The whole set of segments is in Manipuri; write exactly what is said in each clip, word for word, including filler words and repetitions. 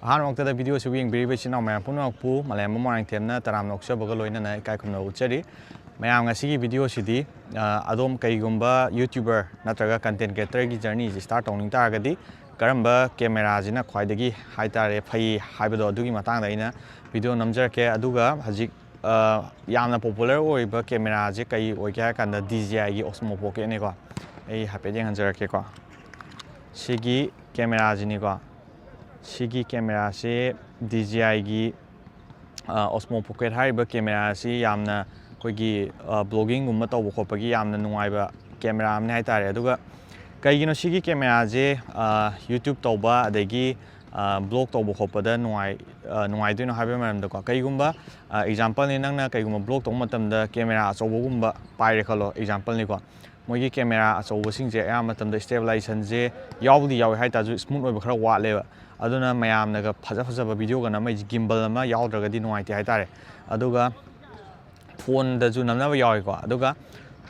ꯑꯍꯥꯟꯕꯃꯛꯇꯗ video ꯑꯁꯤꯕꯨ ꯌꯦꯡꯕꯤꯔꯤꯕ ꯏꯆꯤꯟ ꯏꯅꯥꯎ ꯃꯌꯥꯝ ꯄꯨꯝꯅꯃꯛꯄꯨ ꯃꯥꯂꯦꯝ ꯑꯃ ꯃꯣꯏꯔꯥꯡꯊꯦꯝꯅ ꯇꯔꯥꯝꯅ ꯑꯣꯛꯆꯕꯒ ꯂꯣꯏꯅꯅ ꯏꯀꯥꯏ ꯈꯨꯝꯅꯕ ꯎꯠꯆꯔꯤ꯫ ꯃꯌꯥꯝ, ꯉꯁꯤꯒꯤ video ꯑꯁꯤꯗꯤ, ꯑ, ꯑꯗꯣꯝ ꯀꯩꯒꯨꯝꯕ YouTuber ꯅꯠꯇ꯭ꯔꯒ content creatorꯒꯤ journeyꯁꯤ start ꯇꯧꯅꯤꯡ ꯇꯥꯔꯒꯗꯤ ꯀꯔꯝꯕ cameraꯁꯤꯅ ꯈ꯭ꯋꯥꯏꯗꯒꯤ ꯍꯥꯏꯇꯥꯔꯦ ꯐꯩ ꯍꯥꯏꯕꯗꯣ ꯑꯗꯨꯒꯤ ꯃꯇꯥꯡꯗ ꯑꯩꯅ video ꯅꯝꯖꯔꯛꯀꯦ꯫ ꯑꯗꯨꯒ ꯍꯧꯖꯤꯛ, ꯑ, ꯌꯥꯝꯅ popular ꯑꯣꯏꯔꯤꯕ cameraꯁꯦ ꯀꯩ ꯑꯣꯏꯒꯦ ꯍꯥꯏ ꯀꯥꯟꯗ DJIꯒꯤ Osmo Pocketꯅꯤꯀꯣ꯫ ꯑꯩ ꯍꯥꯏꯐꯦꯠ ꯌꯦꯡꯍꯟꯖꯔꯛꯀꯦꯀꯣ꯫ ꯁꯤꯒꯤ cameraꯁꯤꯅꯤꯀꯣ꯫ ꯁꯤꯒꯤ cameraꯁꯤ DJIꯒꯤ, ꯑ, Osmo Pocket ꯍꯥꯏꯔꯤꯕ camera ꯑꯁꯤ ꯌꯥꯝꯅ ꯑꯩꯈꯣꯏꯒꯤ, ꯑ, vloggingꯒꯨꯝꯕ ꯇꯧꯕ ꯈꯣꯠꯄꯒꯤ ꯌꯥꯝꯅ ꯅꯨꯡꯉꯥꯏꯕ camera ꯑꯃꯅꯤ ꯍꯥꯏꯇꯥꯔꯦ꯫ ꯑꯗꯨꯒ ꯀꯩꯒꯤꯅꯣ ꯁꯤꯒꯤ cameraꯁꯦ, ꯑ, YouTube ꯇꯧꯕ ꯑꯗꯒꯤ, ꯑ, vlog ꯇꯧꯕ ꯈꯣꯠꯄꯗ ꯅꯨꯡꯉꯥꯏ-, ꯑ, ꯅꯨꯡꯉꯥꯏꯗꯣꯏꯅꯣ ꯍꯥꯏꯕꯒꯤ ꯃꯔꯝꯗꯀꯣ, ꯀꯩꯒꯨꯝꯕ, ꯑ, exampleꯅꯤ, ꯅꯪꯅ ꯀꯩꯒꯨꯝꯕ vlog ꯇꯧꯕ ꯃꯇꯝꯗ camera ꯑꯆꯧꯕꯒꯨꯝꯕ ꯄꯥꯏꯔꯦ ꯈꯜꯂꯣ, exampleꯅꯤꯀꯣ꯫ ꯃꯣꯏꯒꯤ camera ꯑꯆꯧꯕꯁꯤꯡꯁꯦ ꯑꯌꯥꯝꯕ ꯃꯇꯝꯗ stabilizationꯁꯦ ꯌꯥꯎꯕꯨꯗꯤ ꯌꯥꯎꯋꯦ ꯍꯥꯏ ꯇꯥꯔꯁꯨ smooth ꯑꯣꯏꯕ ꯈꯔ ꯋꯥꯠꯂꯦꯕ꯫ ꯑꯗꯨꯅ ꯃꯌꯥꯝꯅꯒ ꯐꯖ ꯐꯖꯕ videoꯒ ꯅꯝꯃꯛꯏꯁꯦ gimbal ꯑꯃ ꯌꯥꯎꯗ꯭ꯔꯒꯗꯤ ꯅꯨꯡꯉꯥꯏꯇꯦ ꯍꯥꯏꯇꯥꯔꯦ꯫ ꯑꯗꯨꯒ phoneꯗꯁꯨ ꯅꯝꯅꯕ ꯌꯥꯎꯋꯤꯀꯣ꯫ ꯑꯗꯨꯒ,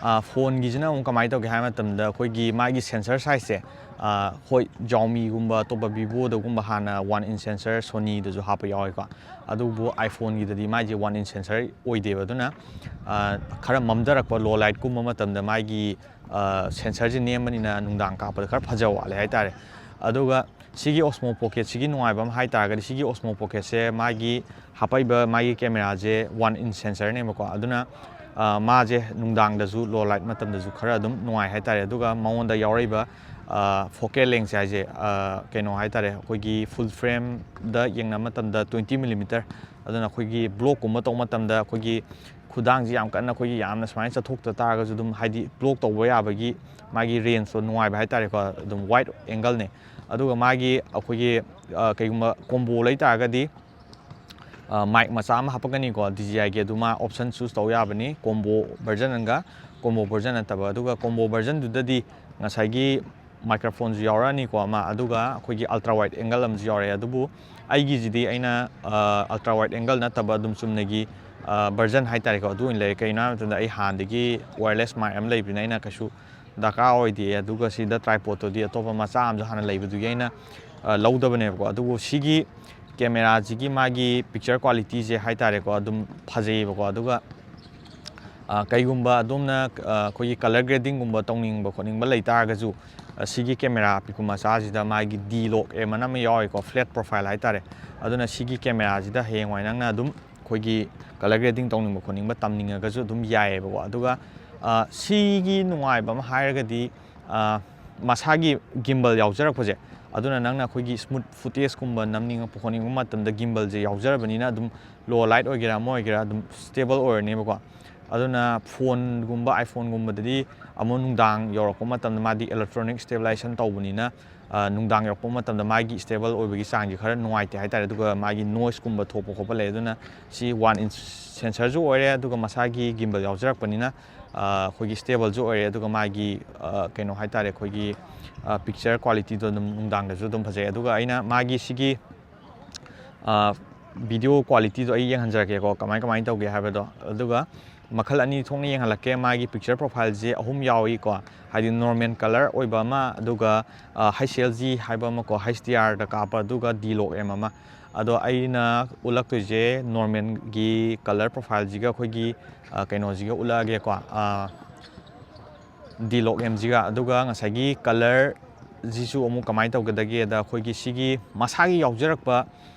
ꯑ, phoneꯒꯤꯁꯤꯅ ꯑꯃꯨꯛ ꯀꯃꯥꯏꯅ ꯇꯧꯒꯦ ꯍꯥꯏꯕ ꯃꯇꯝꯗ ꯑꯩꯈꯣꯏꯒꯤ ꯃꯥꯒꯤ sensor sizeꯁꯦ, ꯑ, ꯍꯣꯏ, Xiaomiꯒꯨꯝꯕ ꯑꯇꯣꯞꯄ Vivoꯗꯒꯨꯝꯕ ꯍꯥꯟꯅ one inch sensor, Sonyꯗꯁꯨ ꯍꯥꯞꯄ ꯌꯥꯎꯋꯤꯀꯣ꯫ ꯑꯗꯨꯕꯨ iPhoneꯒꯤꯗꯗꯤ ꯃꯥꯏꯁꯦ one inch sensor ꯑꯣꯏꯗꯦꯕ꯫ ꯑꯗꯨꯅ, ꯑ, ꯈꯔ ꯃꯝꯊꯔꯛꯄ, low lightꯀꯨꯝꯕ ꯃꯇꯝꯗ ꯃꯥꯒꯤ, ꯑ, sensorꯁꯦ ꯅꯦꯝꯕꯅꯤꯅ ꯅꯨꯡꯗꯥꯡ ꯀꯥꯞꯄꯗ ꯈꯔ ꯐꯖꯕ ꯋꯥꯠꯂꯦ ꯍꯥꯏꯇꯥꯔꯦ꯫ ꯑꯗꯨꯒ ꯁꯤꯒꯤ Osmo Pocketꯁꯤꯒꯤ ꯅꯨꯡꯉꯥꯏꯕ ꯑꯃ ꯍꯥꯏ ꯇꯥꯔꯒꯗꯤ ꯁꯤꯒꯤ Osmo Pocketꯁꯦ ꯃꯥꯒꯤ ꯍꯥꯞꯄꯛꯏꯕ ꯃꯥꯒꯤ cameraꯁꯦ one inch sensorꯅꯦꯕꯀꯣ꯫ ꯑꯗꯨꯅ, ꯑ, ꯃꯥꯁꯦ ꯅꯨꯡꯗꯥꯡꯗꯁꯨ low light ꯃꯇꯝꯗꯁꯨ ꯈꯔ ꯑꯗꯨꯝ ꯅꯨꯡꯉꯥꯏ ꯍꯥꯏꯇꯥꯔꯦ꯫ ꯑꯗꯨꯒ ꯃꯉꯣꯟꯗ ꯌꯥꯎꯔꯛꯏꯕ, ꯑ, focal lengthꯁꯦ ꯍꯥꯏꯁꯦ, ꯑ, ꯀꯩꯅꯣ ꯍꯥꯏꯇꯥꯔꯦ, ꯑꯩꯈꯣꯏꯒꯤ full frameꯗ ꯌꯦꯡꯅꯕ ꯃꯇꯝꯗ twenty millimeter꯫ ꯑꯗꯨꯅ ꯑꯩꯈꯣꯏꯒꯤ vlogꯀꯨꯝꯕ ꯇꯧꯕ ꯃꯇꯝꯗ ꯑꯩꯈꯣꯏꯒꯤ ꯈꯨꯗꯥꯡꯁꯤ ꯌꯥꯝ ꯀꯟꯅ ꯑꯩꯈꯣꯏꯒꯤ ꯌꯥꯝꯅ ꯁꯨꯃꯥꯏꯅ ꯆꯠꯊꯣꯛꯇ ꯇꯥꯔꯒꯁꯨ ꯑꯗꯨꯝ ꯍꯥꯏꯗꯤ vlog ꯇꯧꯕ ꯌꯥꯕꯒꯤ ꯃꯥꯒꯤ rangeꯇꯣ ꯅꯨꯡꯉꯥꯏꯕ ꯍꯥꯏꯇꯥꯔꯦꯀꯣ꯫ ꯑꯗꯨꯝ wide angleꯅꯦ꯫ ꯑꯗꯨꯒ ꯃꯥꯒꯤ ꯑꯩꯈꯣꯏꯒꯤ, ꯑ, ꯀꯩꯒꯨꯝꯕ combo ꯂꯩ ꯇꯥꯔꯒꯗꯤ, ꯑ, mic ꯃꯆꯥ ꯑꯃ ꯍꯥꯞꯄꯛꯀꯅꯤꯀꯣ꯫ DJIꯒꯤ ꯑꯗꯨ ꯃꯥ option choose ꯇꯧ ꯌꯥꯕꯅꯤ, combo version ꯑꯃꯒ combo version ꯅꯠꯇꯕ꯫ ꯑꯗꯨꯒ combo versionꯗꯨꯗꯗꯤ ꯉꯁꯥꯏꯒꯤ microphoneꯁꯨ ꯌꯥꯎꯔꯛꯑꯅꯤꯀꯣ ꯑꯃ, ꯑꯗꯨꯒ ꯑꯩꯈꯣꯏꯒꯤ ultra wide angle ꯑꯃꯁꯨ ꯌꯥꯎꯔꯛꯑꯦ꯫ ꯑꯗꯨꯕꯨ ꯑꯩꯒꯤꯁꯤꯗꯤ ꯑꯩꯅ, ꯑ, ultra wide angle ꯅꯠꯇꯕ ꯑꯗꯨꯝ ꯆꯨꯝꯅꯒꯤ, ꯑ, version ꯍꯥꯏꯇꯥꯔꯦꯀꯣ, ꯑꯗꯨ ꯑꯣꯏꯅ ꯂꯩꯔꯦ꯫ ꯀꯩꯒꯤꯅꯣ ꯍꯥꯏꯕ ꯃꯇꯝꯗ ꯑꯩ ꯍꯥꯟꯅꯗꯒꯤ wireless mic ꯑꯃ ꯂꯩꯕꯅꯤꯅ ꯑꯩꯅ ꯀꯩꯁꯨ ꯗꯔꯀꯥꯔ ꯑꯣꯏꯗꯦ꯫ ꯑꯗꯨꯒ ꯁꯤꯗ tripodꯇꯨꯗꯤ ꯑꯇꯣꯞꯄ ꯃꯆꯥ ꯑꯃꯁꯨ ꯍꯥꯟꯅ ꯂꯩꯕꯗꯨꯒꯤ ꯑꯩꯅ ꯑ, ꯂꯧꯗꯕꯅꯦꯕꯀꯣ꯫ ꯑꯗꯨꯕꯨ ꯁꯤꯒꯤ ꯀꯦꯃꯦꯔꯥꯁꯤꯒꯤ ꯃꯥꯒꯤ ꯄꯤꯛꯆꯔ ꯀ꯭ꯋꯥꯂꯤꯇꯤꯁꯦ ꯍꯥꯏꯇꯥꯔꯦꯀꯣ, ꯑꯗꯨꯝ ꯐꯖꯩꯌꯦꯕꯀꯣ꯫ ꯑꯗꯨꯒ ꯑ, ꯀꯩꯒꯨꯝꯕ ꯑꯗꯣꯝꯅ, ꯑ, ꯑꯩꯈꯣꯏꯒꯤ ꯀꯂꯔ ꯒ꯭ꯔꯦꯗꯤꯡꯒꯨꯝꯕ ꯇꯧꯅꯤꯡꯕ ꯈꯣꯠꯅꯤꯡꯕ ꯂꯩꯇꯥꯔꯒꯁꯨ, ꯑ, ꯁꯤꯒꯤ ꯀꯦꯃꯦꯔꯥ ꯑꯄꯤꯛꯄ ꯃꯆꯥꯁꯤꯗ ꯃꯥꯒꯤ ꯗꯤ ꯂꯣꯛ ꯑꯦꯝ ꯑꯅ ꯑꯃ ꯌꯥꯎꯔꯤꯀꯣ, ꯐ꯭ꯂꯦꯠ ꯄ꯭ꯔꯣꯐꯥꯏꯜ ꯍꯥꯏꯇꯥꯔꯦ꯫ ꯑꯗꯨꯅ ꯁꯤꯒꯤ ꯀꯦꯃꯦꯔꯥꯁꯤꯗ ꯍꯌꯦꯡꯋꯥꯏ ꯅꯪꯅ ꯑꯗꯨꯝ ꯑꯩꯈꯣꯏꯒꯤ ꯀꯂꯔ ꯒ꯭ꯔꯦꯗꯤꯡ ꯇꯧꯅꯤꯡꯕ ꯈꯣꯠꯅꯤꯡꯕ ꯇꯝꯅꯤꯡꯉꯒꯁꯨ ꯑꯗꯨꯝ ꯌꯥꯏꯌꯦꯕꯀꯣ꯫ ꯑꯗꯨꯒ, ꯑ, ꯁꯤꯒꯤ ꯅꯨꯡꯉꯥꯏꯕ ꯑꯃ ꯍꯥꯏꯔꯒꯗꯤ, ꯑ, ꯃꯁꯥꯒꯤ ꯒꯤꯝꯕꯜ ꯌꯥꯎꯖꯔꯛꯄꯁꯦ, ꯑꯗꯨꯅ ꯅꯪꯅ ꯑꯩꯈꯣꯏꯒꯤ ꯁ꯭ꯃꯨꯠ ꯐꯨꯇꯦꯖꯀꯨꯝꯕ ꯅꯝꯅꯤꯡꯉꯛꯄ ꯈꯣꯠꯅꯤꯡꯕ ꯃꯇꯝꯗ ꯒꯤꯝꯕꯜꯁꯦ ꯌꯥꯎꯖꯔꯕꯅꯤꯅ ꯑꯗꯨꯝ ꯂꯣ ꯂꯥꯏꯠ ꯑꯣꯏꯒꯦꯔꯥ ꯑꯃ ꯑꯣꯏꯒꯦꯔꯥ ꯑꯗꯨꯝ ꯁ꯭ꯇꯦꯕꯜ ꯑꯣꯏꯔꯅꯦꯕꯀꯣ꯫ ꯑꯗꯨꯅ ꯐꯣꯟꯒꯨꯝꯕ, iPhoneꯒꯨꯝꯕꯗꯗꯤ ꯑꯃꯨꯛ ꯅꯨꯡꯗꯥꯡ ꯌꯧꯔꯛꯄ ꯃꯇꯝꯗ ꯃꯥꯗꯤ electronic stabilization ꯇꯧꯕꯅꯤꯅ, ꯑ, ꯅꯨꯡꯗꯥꯡ ꯌꯧꯔꯛꯄ ꯃꯇꯝꯗ ꯃꯥꯒꯤ ꯁ꯭ꯇꯦꯕꯜ ꯑꯣꯏꯕꯒꯤ ꯆꯥꯡꯁꯦ ꯈꯔ ꯅꯨꯡꯉꯥꯏꯇꯦ ꯍꯥꯏꯇꯥꯔꯦ꯫ ꯑꯗꯨꯒ ꯃꯥꯒꯤ ꯅꯣꯏꯁꯀꯨꯝꯕ ꯊꯣꯛꯄ ꯈꯣꯠꯄ ꯂꯩ꯫ ꯑꯗꯨꯅ ꯁꯤ ꯋꯥꯟ ꯏꯟꯆ ꯁꯦꯟꯁꯔꯁꯨ ꯑꯣꯏꯔꯦ, ꯑꯗꯨꯒ ꯃꯁꯥꯒꯤ ꯒꯤꯝꯕꯜ ꯌꯥꯎꯖꯔꯛꯄꯅꯤꯅ, ꯑ, ꯑꯩꯈꯣꯏꯒꯤ ꯁ꯭ꯇꯦꯕꯜꯁꯨ ꯑꯣꯏꯔꯦ, ꯑꯗꯨꯒ ꯃꯥꯒꯤ, ꯑ, ꯀꯩꯅꯣ ꯍꯥꯏꯇꯥꯔꯦ, ꯑꯩꯈꯣꯏꯒꯤ, ꯑ, ꯄꯤꯛꯆꯔ ꯀ꯭ꯋꯥꯂꯤꯇꯤꯗꯣ ꯑꯗꯨꯝ ꯅꯨꯡꯗꯥꯡꯗꯁꯨ ꯑꯗꯨꯝ ꯐꯖꯩ꯫ ꯑꯗꯨꯒ ꯑꯩꯅ ꯃꯥꯒꯤ ꯁꯤꯒꯤ, ꯑ, ꯚꯤꯗꯤꯑꯣ ꯀ꯭ꯋꯥꯂꯤꯇꯤꯗꯣ ꯑꯩ ꯌꯦꯡꯍꯟꯖꯔꯛꯀꯦꯀꯣ, ꯀꯃꯥꯏ ꯀꯃꯥꯏꯅ ꯇꯧꯒꯦ ꯍꯥꯏꯕꯗꯣ꯫ ꯑꯗꯨꯒ ꯃꯈꯜ ꯑꯅꯤ ꯊꯣꯛꯅ ꯌꯦꯡꯍꯜꯂꯛꯀꯦ꯫ ꯃꯥꯒꯤ ꯄꯤꯛꯆꯔ ꯄ꯭ꯔꯣꯐꯥꯏꯜꯁꯦ ꯑꯍꯨꯝ ꯌꯥꯎꯏꯀꯣ, ꯍꯥꯏꯗꯤ ꯅꯣꯔꯃꯦꯜ ꯀꯂꯔ ꯑꯣꯏꯕ ꯑꯃ, ꯑꯗꯨꯒ, ꯑ, ꯍꯩꯆ ꯑꯦꯜ ꯖꯤ ꯍꯥꯏꯕ ꯑꯃꯀꯣ, ꯍꯩꯆ ꯗꯤ ꯑꯥꯔꯗ ꯀꯥꯞꯄ, ꯑꯗꯨꯒ ꯗꯤ ꯂꯣꯛ ꯑꯦꯝ ꯑꯃ꯫ ꯑꯗꯣ ꯑꯩꯅ ꯎꯠꯂꯛꯇꯣꯏꯁꯦ ꯅꯣꯔꯃꯦꯜꯒꯤ ꯀꯂꯔ ꯄ꯭ꯔꯣꯐꯥꯏꯜꯁꯤꯒ ꯑꯩꯈꯣꯏꯒꯤ, ꯑ, ꯀꯩꯅꯣꯁꯤꯒ ꯎꯠꯂꯛꯑꯒꯦꯀꯣ, ꯑ, ꯗꯤ ꯂꯣꯛ ꯑꯦꯝꯁꯤꯒ꯫ ꯑꯗꯨꯒ ꯉꯁꯥꯏꯒꯤ ꯀꯂꯔꯁꯤꯁꯨ ꯑꯃꯨꯛ ꯀꯃꯥꯏꯅ ꯇꯧꯒꯗꯒꯦꯗ, ꯑꯩꯈꯣꯏꯒꯤ ꯁꯤꯒꯤ ꯃꯁꯥꯒꯤ ꯌꯥꯎꯖꯔꯛꯄ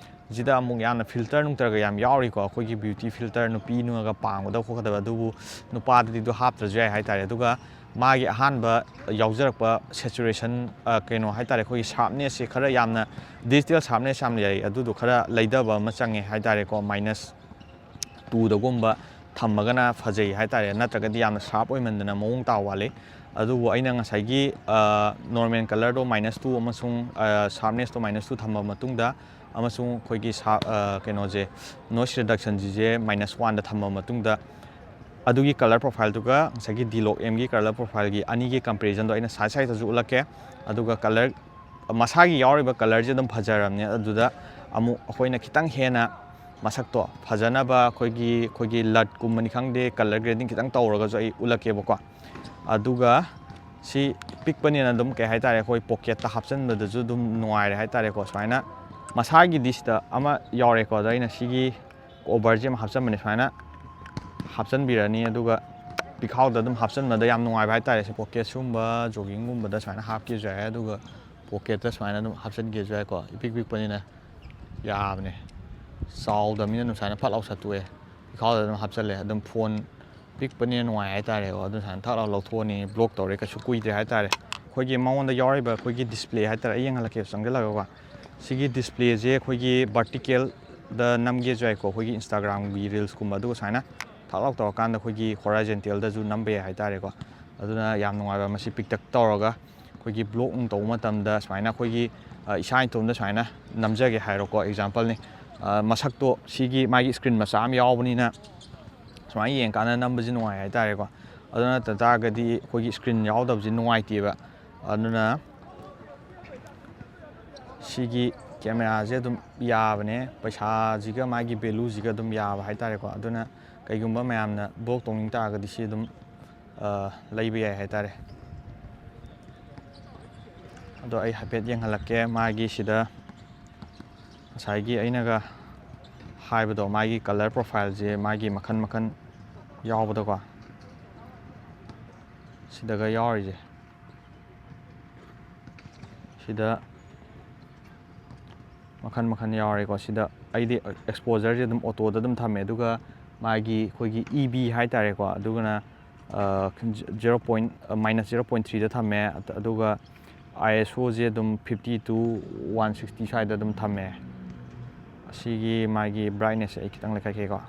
ꯁꯤꯗ ꯑꯃꯨꯛ ꯌꯥꯝꯅ ꯐꯤꯜꯇꯔ ꯅꯨꯡꯇꯔꯒ ꯌꯥꯝ ꯌꯥꯎꯔꯤꯀꯣ, ꯑꯩꯈꯣꯏꯒꯤ ꯕ꯭ꯌꯨꯇꯤ ꯐꯤꯜꯇꯔ, ꯅꯨꯄꯤ ꯅꯨꯡꯉꯒ ꯄꯥꯝꯒꯗꯕ ꯈꯣꯠꯀꯗꯕ, ꯑꯗꯨꯕꯨ ꯅꯨꯄꯥꯗꯗꯤ ꯑꯗꯨ ꯍꯥꯞꯇ꯭ꯔꯁꯨ ꯌꯥꯏ ꯍꯥꯏꯇꯥꯔꯦ꯫ ꯑꯗꯨꯒ ꯃꯥꯒꯤ ꯑꯍꯥꯟꯕ ꯌꯥꯎꯖꯔꯛꯄ ꯁꯦꯆꯨꯔꯦꯁꯟ, ꯑ, ꯀꯩꯅꯣ ꯍꯥꯏꯇꯥꯔꯦ, ꯑꯩꯈꯣꯏꯒꯤ ꯁꯥꯔꯞꯅꯦꯁꯁꯦ ꯈꯔ ꯌꯥꯝꯅ, ꯗꯤꯖꯤꯇꯦꯜ ꯁꯥꯔꯞꯅꯦꯁ ꯌꯥꯝ ꯂꯩ, ꯑꯗꯨꯗꯣ ꯈꯔ ꯂꯩꯊꯕ ꯑꯃ ꯆꯪꯉꯦ ꯍꯥꯏꯇꯥꯔꯦꯀꯣ, ꯃꯥꯏꯅꯁ ꯇꯨꯗꯒꯨꯝꯕ ꯊꯝꯃꯒꯅ ꯐꯖꯩ ꯍꯥꯏꯇꯥꯔꯦ, ꯅꯠꯇ꯭ꯔꯒꯗꯤ ꯌꯥꯝꯅ ꯁꯥꯔꯞ ꯑꯣꯏꯃꯟꯗꯅ ꯃꯑꯣꯡ ꯇꯥꯎ ꯋꯥꯠꯂꯤ꯫ ꯑꯗꯨꯕꯨ ꯑꯩꯅ ꯉꯁꯥꯏꯒꯤ, ꯑ, ꯅꯣꯔꯃꯦꯜ ꯀꯂꯔꯗꯣ ꯃꯥꯏꯅꯁ ꯇꯨ ꯑꯃꯁꯨꯡ, ꯑ, ꯁꯥꯔꯞꯅꯦꯁꯇꯣ ꯃꯥꯏꯅꯁ ꯇꯨ ꯊꯝꯃ ꯃꯇꯨꯡꯗ, ꯑꯃꯁꯨꯡ ꯑꯩꯈꯣꯏꯒꯤ ꯁꯥ-, ꯑ, ꯀꯩꯅꯣꯁꯦ, ꯅꯣꯏꯁ ꯔꯤꯗꯛꯁꯟꯁꯤꯁꯦ ꯃꯥꯏꯅꯁ ꯋꯥꯟꯗ ꯊꯝꯃ ꯃꯇꯨꯡꯗ, ꯑꯗꯨꯒꯤ ꯀꯂꯔ ꯄ꯭ꯔꯣꯐꯥꯏꯜꯗꯨꯒ ꯉꯁꯥꯏꯒꯤ ꯗꯤ ꯂꯣꯛ ꯑꯦꯝꯒꯤ ꯀꯂꯔ ꯄ꯭ꯔꯣꯐꯥꯏꯜꯒꯤ ꯑꯅꯤꯒꯤ ꯀꯝꯄꯦꯔꯤꯖꯟꯗꯣ ꯑꯩꯅ ꯁꯥꯏꯠ ꯁꯥꯏꯠꯇꯁꯨ ꯎꯠꯂꯛꯀꯦ꯫ ꯑꯗꯨꯒ ꯀꯂꯔ ꯃꯁꯥꯒꯤ ꯌꯥꯎꯔꯤꯕ ꯀꯂꯔꯁꯦ ꯑꯗꯨꯝ ꯐꯖꯔꯕꯅꯦ꯫ ꯑꯗꯨꯗ ꯑꯃꯨꯛ ꯑꯩꯈꯣꯏꯅ ꯈꯤꯇꯪ ꯍꯦꯟꯅ ꯃꯁꯛꯇꯣ ꯐꯖꯅꯕ ꯑꯩꯈꯣꯏꯒꯤ, ꯑꯩꯈꯣꯏꯒꯤ ꯂꯠꯀꯨꯝꯕꯅꯤ ꯈꯪꯗꯦ, ꯀꯂꯔ ꯒ꯭ꯔꯦꯗꯤꯡ ꯈꯤꯇꯪ ꯇꯧꯔꯒꯁꯨ ꯑꯩ ꯎꯠꯂꯛꯀꯦꯕꯀꯣ꯫ ꯑꯗꯨꯒ ꯁꯤ ꯄꯤꯛꯄꯅꯤꯅ ꯑꯗꯨꯝ, ꯀꯩ ꯍꯥꯏꯇꯥꯔꯦ, ꯑꯩꯈꯣꯏ ꯄꯣꯀꯦꯠꯇ ꯍꯥꯞꯆꯤꯟꯕꯗꯁꯨ ꯑꯗꯨꯝ ꯅꯨꯡꯉꯥꯏꯔꯦ ꯍꯥꯏꯇꯥꯔꯦꯀꯣ꯫ ꯁꯨꯃꯥꯏꯅ ꯃꯁꯥꯒꯤꯗꯤ ꯁꯤꯗ ꯑꯃ ꯌꯥꯎꯔꯦꯀꯣ꯫ ꯑꯗꯣ ꯑꯩꯅ ꯁꯤꯒꯤ ꯀꯣꯕꯔꯁꯦ ꯑꯃ ꯍꯥꯞꯆꯤꯟꯕꯅꯦ꯫ ꯁꯨꯃꯥꯏꯅ ꯍꯥꯞꯆꯤꯟꯕꯤꯔꯅꯤ, ꯑꯗꯨꯒ ꯄꯤꯈꯥꯎꯗ ꯑꯗꯨꯝ ꯍꯥꯞꯆꯤꯟꯕꯗ ꯌꯥꯝ ꯅꯨꯡꯉꯥꯏꯕ ꯍꯥꯏꯇꯥꯔꯦ꯫ ꯁꯤ ꯄꯣꯀꯦꯠ ꯁꯤꯒꯨꯝꯕ ꯖꯣꯒꯤꯡꯒꯨꯝꯕꯗ ꯁꯨꯃꯥꯏꯅ ꯍꯥꯞꯀꯦꯁꯨ ꯌꯥꯏ, ꯑꯗꯨꯒ ꯄꯣꯀꯦꯠꯇ ꯁꯨꯃꯥꯏꯅ ꯑꯗꯨꯝ ꯍꯥꯞꯆꯤꯟꯒꯦꯁꯨ ꯌꯥꯏꯀꯣ꯫ ꯏꯄꯤꯛ ꯄꯤꯛꯄꯅꯤꯅ ꯌꯥꯕꯅꯦ, ꯆꯥꯎꯗꯕꯅꯤꯅ ꯑꯗꯨꯝ ꯁꯨꯃꯥꯏꯅ ꯐꯠ ꯂꯥꯎ ꯁꯠꯇꯣꯛꯑꯦ꯫ ꯄꯤꯈꯥꯎꯗ ꯑꯗꯨꯝ ꯍꯥꯞꯆꯜꯂꯦ꯫ ꯑꯗꯨꯝ ꯐꯣꯟ ꯄꯤꯛꯄꯅꯤꯅ ꯅꯨꯡꯉꯥꯏ ꯍꯥꯏꯇꯥꯔꯦꯀꯣ꯫ ꯑꯗꯨꯝ ꯁꯨꯃꯥꯏꯅ ꯊꯛ ꯂꯥꯎ ꯂꯧꯊꯣꯛꯑꯅꯤ, ꯕ꯭ꯂꯣꯛ ꯇꯧꯔꯦ, ꯀꯩꯁꯨ ꯀꯨꯏꯗ꯭ꯔꯦ ꯍꯥꯏꯇꯥꯔꯦ꯫ ꯑꯩꯈꯣꯏꯒꯤ ꯃꯉꯣꯟꯗ ꯌꯥꯎꯔꯤꯕ ꯑꯩꯈꯣꯏꯒꯤ ꯗꯤꯁꯄ꯭ꯂꯦ ꯍꯥꯏꯇꯥꯔꯦ, ꯑꯩ ꯌꯦꯡꯍꯜꯂꯛꯀꯦ ꯆꯪꯁꯤꯜꯂꯒꯀꯣ꯫ ꯁꯤꯒꯤ ꯗꯤꯁꯄ꯭ꯂꯦꯁꯦ ꯑꯩꯈꯣꯏꯒꯤ ꯚꯔꯇꯤꯀꯦꯜꯗ ꯅꯝꯒꯦꯁꯨ ꯌꯥꯏꯀꯣ, ꯑꯩꯈꯣꯏꯒꯤ ꯏꯟꯁꯇꯥꯒ꯭ꯔꯥꯝꯒꯤ ꯔꯤꯜꯁꯀꯨꯝꯕ, ꯑꯗꯨꯒ ꯁꯨꯃꯥꯏꯅ ꯊꯛ ꯂꯥꯎ ꯇꯧꯔꯀꯥꯟꯗ ꯑꯩꯈꯣꯏꯒꯤ ꯍꯣꯔꯥꯏꯖꯦꯟꯇꯦꯜꯗꯁꯨ ꯅꯝꯕ ꯌꯥꯏ ꯍꯥꯏꯇꯥꯔꯦꯀꯣ꯫ ꯑꯗꯨꯅ ꯌꯥꯝ ꯅꯨꯡꯉꯥꯏꯕ, ꯃꯁꯤ ꯄꯤꯛꯇꯛ ꯇꯧꯔꯒ ꯑꯩꯈꯣꯏꯒꯤ ꯕ꯭ꯂꯣꯛ ꯅꯨꯡ ꯇꯧꯕ ꯃꯇꯝꯗ ꯁꯨꯃꯥꯏꯅ ꯑꯩꯈꯣꯏꯒꯤ, ꯑ, ꯏꯁꯥ ꯏꯇꯣꯝꯗ ꯁꯨꯃꯥꯏꯅ ꯅꯝꯖꯒꯦ ꯍꯥꯏꯔꯣꯀꯣ, ꯑꯦꯛꯖꯥꯝꯄꯜꯅꯤ꯫ ꯑ, ꯃꯁꯛꯇꯣ ꯁꯤꯒꯤ ꯃꯥꯒꯤ ꯏꯁꯀ꯭ꯔꯤꯟ ꯃꯆꯥ ꯑꯃ ꯌꯥꯎꯕꯅꯤꯅ ꯁꯨꯃꯥꯏꯅ ꯌꯦꯡꯀꯥꯟꯗ ꯅꯝꯕꯁꯤ ꯅꯨꯡꯉꯥꯏ ꯍꯥꯏꯇꯥꯔꯦꯀꯣ꯫ ꯑꯗꯨ ꯅꯠꯇ ꯇꯥꯔꯒꯗꯤ ꯑꯩꯈꯣꯏꯒꯤ ꯏꯁꯀ꯭ꯔꯤꯟ ꯌꯥꯎꯗꯕꯁꯤ ꯅꯨꯡꯉꯥꯏꯇꯦꯕ꯫ ꯑꯗꯨꯅ ꯁꯤꯒꯤ ꯀꯦꯃꯦꯔꯥꯁꯦ ꯑꯗꯨꯝ ꯌꯥꯕꯅꯦ, ꯄꯩꯁꯥꯁꯤꯒ ꯃꯥꯒꯤ ꯚꯦꯂꯨꯁꯤꯒ ꯑꯗꯨꯝ ꯌꯥꯕ ꯍꯥꯏꯇꯥꯔꯦꯀꯣ꯫ ꯑꯗꯨꯅ ꯀꯩꯒꯨꯝꯕ ꯃꯌꯥꯝꯅ ꯕ꯭ꯂꯣꯛ ꯇꯧꯅꯤꯡ ꯇꯥꯔꯒꯗꯤ ꯁꯤ ꯑꯗꯨꯝ, ꯑ, ꯂꯩꯕ ꯌꯥꯏ ꯍꯥꯏꯇꯥꯔꯦ꯫ ꯑꯗꯣ ꯑꯩ ꯍꯥꯏꯐꯦꯠ ꯌꯦꯡꯍꯜꯂꯛꯀꯦ꯫ ꯃꯥꯒꯤ ꯁꯤꯗ ꯉꯁꯥꯏꯒꯤ ꯑꯩꯅꯒ ꯍꯥꯏꯕꯗꯣ, ꯃꯥꯒꯤ ꯀꯂꯔ ꯄ꯭ꯔꯣꯐꯥꯏꯜꯁꯦ ꯃꯥꯒꯤ ꯃꯈꯜ ꯃꯈꯜ ꯌꯥꯎꯕꯗꯀꯣ, ꯁꯤꯗꯒ ꯌꯥꯎꯔꯤꯁꯦ, ꯁꯤꯗ ꯃꯈꯜ ꯃꯈꯜ ꯌꯥꯎꯔꯦꯀꯣ꯫ ꯁꯤꯗ ꯑꯩꯗꯤ ꯑꯦꯛꯁꯄꯣꯖꯔꯁꯦ ꯑꯗꯨꯝ ꯑꯣꯇꯣꯗ ꯑꯗꯨꯝ ꯊꯝꯃꯦ, ꯑꯗꯨꯒ ꯃꯥꯒꯤ ꯑꯩꯈꯣꯏꯒꯤ ꯏ ꯕꯤ ꯍꯥꯏꯇꯥꯔꯦꯀꯣ, ꯑꯗꯨꯒꯅ zero point, minus zero point ꯊ꯭ꯔꯤꯗ ꯊꯝꯃꯦ꯫ ꯑꯗꯨꯒ ꯑꯥꯏ ꯑꯦꯁ ꯑꯣꯁꯦ ꯑꯗꯨꯝ ꯐꯤꯐꯇꯤ ꯇꯨ ꯋꯥꯟ ꯁꯤꯛꯁꯇꯤ ꯁ꯭ꯋꯥꯏꯗ ꯑꯗꯨꯝ ꯊꯝꯃꯦ꯫ ꯑꯁꯤꯒꯤ ꯃꯥꯒꯤ ꯕ꯭ꯔꯥꯏꯠꯅꯦꯁꯁꯦ ꯑꯩ ꯈꯤꯇꯪ ꯂꯩꯈꯠꯀꯦꯀꯣ꯫